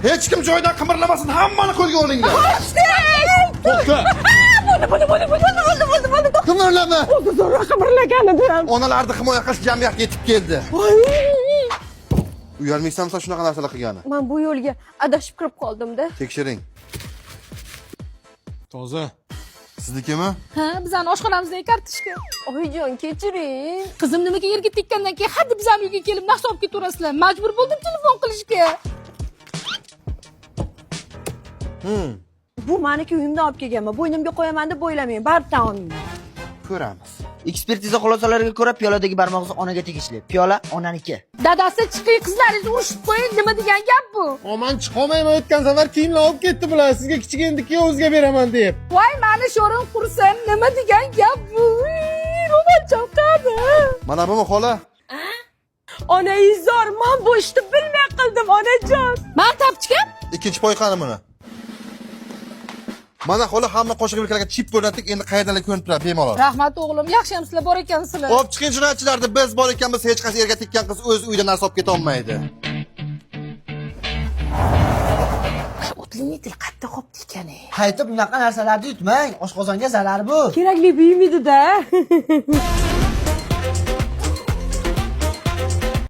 Hech kim joyidan qimirlamasin, hammani qo'lga olinglar. To'xta. Bo'ldi, bo'ldi, bo'ldi, bo'ldi, bo'ldi, bo'ldi, bo'ldi. Qimirlama. O'zi zo'rg'a qimirlagan edim. Onalarni himoya qilish jamiyatga yetib keldi. Uyalmaysanmi sen shunaqa narsalar qilgani? Men bu yo'lga adashib kirib qoldim-da. Tekshiring. Toza. Siznikimi? Ha, bizani oshxonamizdagi kartoshka. Oyijon, kechiring. Qizim nimaga yerga tekkandan keyin haddi bizani uyga kelib narsa olib ketaverasizlar. Majbur bo'ldim telefon qilishga. Bu meniki uyimdan olib kelganman. Bo'ynimga qo'yaman deb o'ylamang. Baribir tan olmayman. Ko'ramiz. Ekspertiza xulosalariga ko'ra piyoladagi barmoq izi onaga tegishli. Piyola onaniki. Dadasi chiqing, qizlaringizni urushib qo'ying, nima degan gap bu? Aman chiqolmayman, o'tgan safar kiyimlar olib ketdi bular. Sizga kichik endi kuyovingizga beraman deb. Voy mani sho'rim qursin, nima degan gap bu? Ro'molcham qani? Mana bumi xola? Onaizor, men bu ishni bilmay qildim, onajon. Man tapchika? Ikkinchi poy qani buni? Mana xola, hamma qo'shig'i bilganlarga chip o'rnatdik, endi qayerdalar ko'rinib turadi bemalol. Rahmat o'g'lim, yaxshi ham sizlar bor ekansizlar. Olib chiqing jinoyatchilarni, biz bor ekanmiz, hech qaysi erga tekkan qiz o'z uyida narsa olib keta olmaydi. Удлинитель qayerda qolibdi ekan? Qaytib bunaqa narsalarni yutmang. Oshqozonga zarar bu. Kerakli buyum edi-da.